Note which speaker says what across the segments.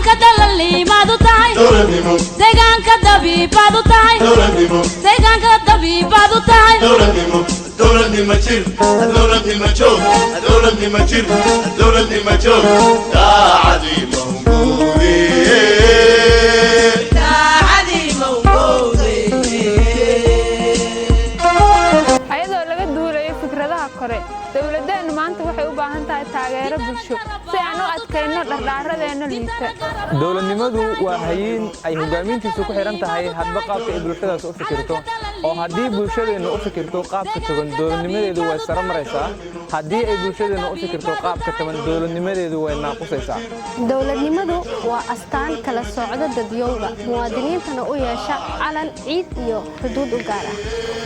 Speaker 1: Deegaanka dalaliimaad u tahay.
Speaker 2: Dowladnimo.
Speaker 1: Deegaanka dabiibaad u tahay.
Speaker 2: Dowladnimo.
Speaker 1: Deegaanka dabiibaad u tahay.
Speaker 2: Dowladnimo, dowladnimo jir, dowladnimo joog, dowladnimo jir, dowladnimo joog, daacadii mahunguure.
Speaker 3: Daacadii mawgowde.
Speaker 4: Ayadoo laga duulayo fikradaha kore, dowladeennu maanta waxay u baahan tahay taageero bulsho si aan u adkayno dhardhaaradeenna liita.
Speaker 5: Dowladnimadu waa hayiin ay hoggaamintiisu ku xidhan tahay hadba qaabka ay bulshadaas u fikirto, oo haddii bulshadeennu u fikirto qaabka togan, dowladnimadeedu way saro maraysaa. Haddii ay bulshadeennu u fikirto qaabka taban, dowladnimadeedu way naaqusaysaa.
Speaker 6: Dowladnimadu waa astaan kala socda dadyowga muwaadiniintana u yeesha calan, ciid iyo xuduud u gaar ah.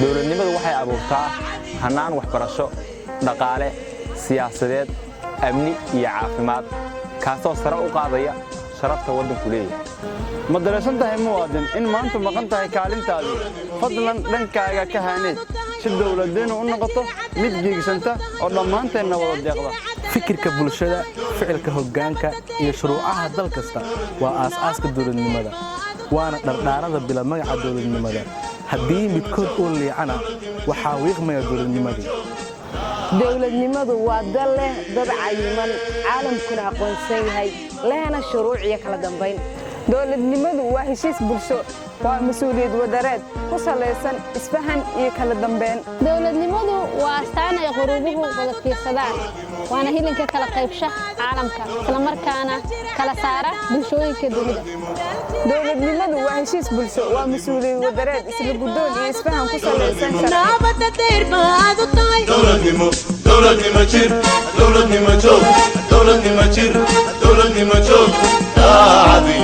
Speaker 5: Dowladnimadu waxay abuurtaa hannaan waxbarasho, dhaqaale, siyaasadeed, amni iyo caafimaad, kaasoo sare u qaadaya sharafta waddanku leeyahay.
Speaker 7: Ma dareensan tahay, muwaadin, in maanta maqan tahay kaalintaadii? Fadlan dhankaaga ka haaneed si dowladeennu u noqoto mid giigsanta oo dhammaanteenna wada deeqda.
Speaker 8: Fikirka bulshada, ficilka hoggaanka iyo shuruucaha dal kasta waa aas-aaska dowladnimada, waana dhardhaarada bila magaca dowladnimada. Haddii midkood uu liicana, waxaa wiiqmaya dowladnimadii.
Speaker 9: Dowladnimadu waa dal leh dad cayiman, caalamkuna aqoonsan yahay, lehna shuruuc iyo kala dambayn.
Speaker 4: Dowladnimadu waa heshiis bulsho, waa mas-uuliyad wadareed ku salaysan isfahan iyo kala dambeyn.
Speaker 6: Dowladnimadu waa astaan ay quruubuhu wada fiirsadaan, waana hilinka kala qaybsha caalamka, islamarkaana kala saara bulshooyinka dunida.
Speaker 4: Dowladnimadu waa heshiis bulsho, waa mas-uuliyad wadareed, isla guddoon iyo isfahan ku salaysan sharci.
Speaker 1: Nabadda dayr baad u tahay.
Speaker 2: Dowladnimo, dowladnimo jir, dowladnimo joog, dowladnimo jir, dowladnimo joog, daacadii.